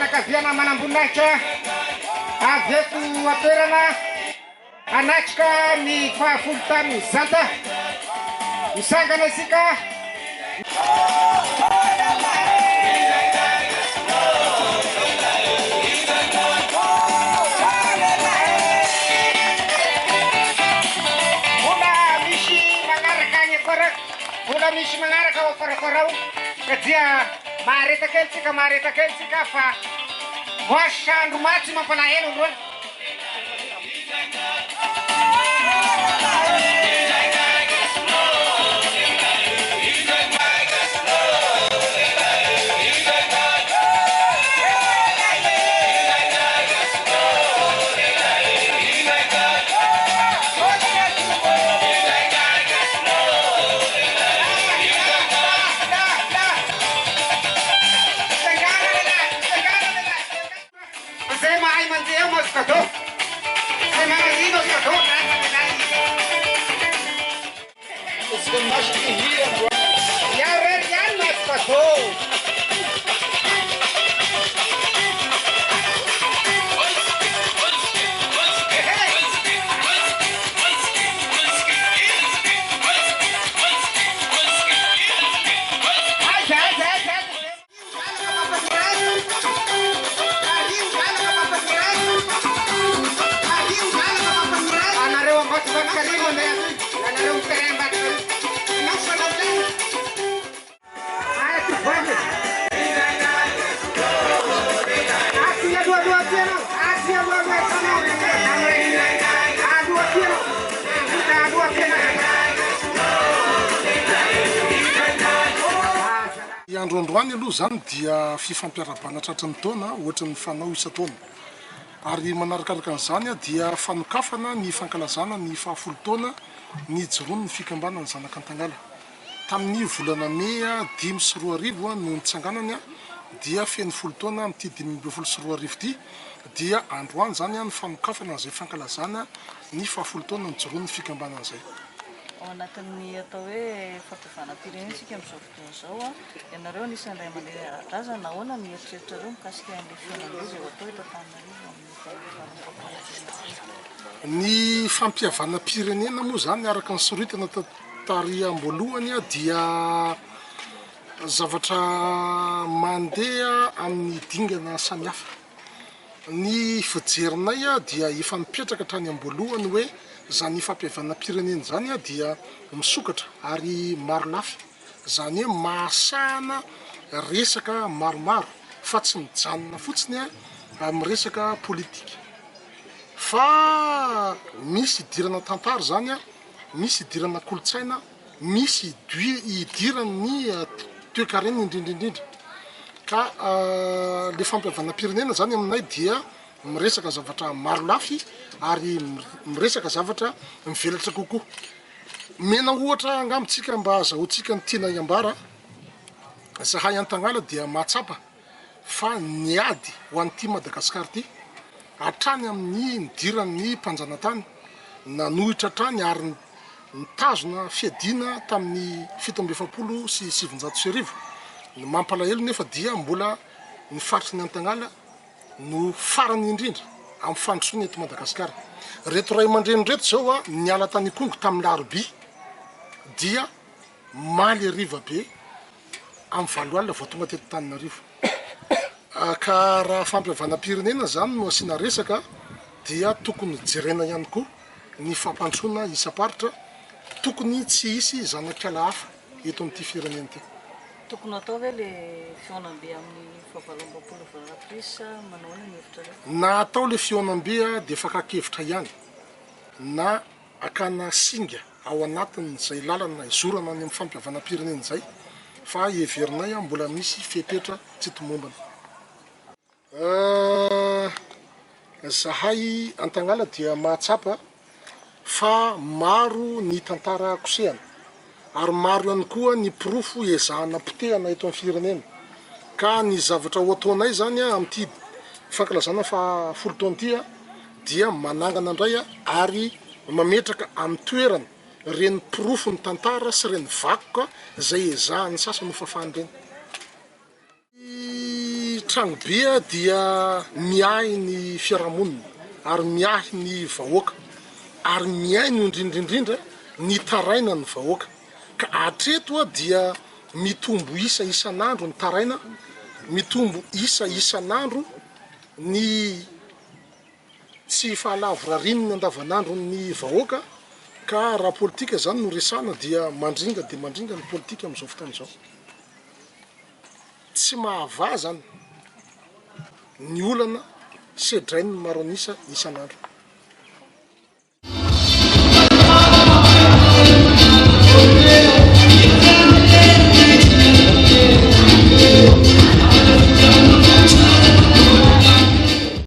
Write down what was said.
fianakaviana manamboninahitra avy eto an-toerana hanatrika ny fahafolo tanin'ny Zanta. Misangana isika. Mbola misy magnaraka agny afara, mbola misy magnaraka ao afarafara ao ka dia mahareta kely tsika, mahareta kely tsika fa voasandro maty mampalahelo androany. Zay mahay mandeha eo mahazo cadeau. Zay mahay mahazo cadeau. Iaho rery ihany mahazo cadeau. Aiza aiza aiza aiza. Anareo ambadika ary mandeha atoy, anareo miterrain ambadika ary. Aia tovovavy e. Aty alohaloha aty ianao, aty alohaloha aty ianao. Aloha aty ianao. Aloha aty ianao. Ny andro androany aloha izany dia fifampiarahabana tratry ny taona ohatry ny fanao isan-taona. Ary manarakaraka an'izany dia fanokafana ny fankalazana ny fahafolo taona nijoroan'ny fikambanan'ny Zanak'Antangala. Tamin'ny volana mey 2005 no nitsanganany dia feno folo taona amin'ity 2015 ity dia androany izany ny fanokafana an'izay fankalazana ny fahafolo taona nijoroan'ny fikambanana izay. Ao anatin'ny atao hoe fampihavanam-pirenena isika amin'izao fotoana izao. Ianareo anisan'ny ray aman-dreny ara-drazana, ahoana ny eritreritrareo mikasika an'ilay fihaonambe izay ho atao eto Antananarivo amin'ny faha 28 jona? Ny fampihavanam-pirenena moa izany araka ny soritana tary am-boalohany dia zavatra mandeha amin'ny dingana samihafa. Ny fijerinay dia efa nipetraka hatrany am-boalohany hoe izany fampihavanam-pirenena izany dia misokatra ary marolafy, izany hoe mahasahana resaka maromaro fa tsy mijanona fotsiny amin'ny resaka politika fa misy idirana tantara izany, misy idirana kolontsaina. misy idiran'ny toekarena indrindra indrindra ka le fampihavanam-pirenena zany aminay dia miresaka zavatra maro lafy ary miresaka zavatra mivelatra kokoa. Omena ohatra angamba tsika mba azahoantsika ny tianay ambara, zahay Antagnala dia mahatsapa fa niady ho an'ity Madagasikara ity hatrany amin'ny nidiran'ny mpanjanatany, nanohitra hatrany ary nitazona fiadiana tamin'ny 1947. Ny mampalahelo nefa dia mbola ny faritry ny Antagnala no farany indrindra amin'ny fandrosoana eto Madagasikara. Ireto ray aman-dreny ireto izao niala tany Ikongo tamin'ny larobia dia omaly hariva be amin'ny valo alina vao tonga teto Antananarivo. Ka raha fampihavanam-pirenena izany no asiana resaka dia tokony jerena ihany koa ny fampandrosoana isam-paritra, tokony tsy hisy zanak'ala hafa eto amin'ity firenena ity. Tokony hatao ve le fihaonambe amin'ny faha 28 aprily sa manao ahoana ny hevitrareo? Na atao le fihaonambe dia fakan-kevitra ihany na hakana singa ao anatin'izay lalana hizorana any amin'ny fampihavanam-pirenena izay fa heverinay mbola misy fepetra tsy tomombana. Zahay Antagnala dia mahatsapa fa maro ny tantara kosehana ary maro ihany koa ny porofo ezahana potehana eto amin'ny firenena ka ny zavatra ho ataonay izany amin'ity fankalazana faha folo taona ity dia manangana indray ary mametraka amin'ny toerany ireny porofon'ny tantara sy ireny vakoka izay ezahan'ny sasany ho fafana ireny. Tragnobe dia miahy ny fiarahamonina ary miahy ny vahoaka ary mihaino indrindra indrindra ny tarainan'ny vahoaka. Ka hatreto dia mitombo isa isan'andro ny taraina, mitombo isa isan'andro ny tsy fahalavorarian'ny andavanandron'ny vahoaka ka raha politika izany no resahana dia mandringa dia mandringa ny politika amin'izao fotoana izao. Tsy mahavaha izany ny olana sedrain'ny maro an'isa isan'andro.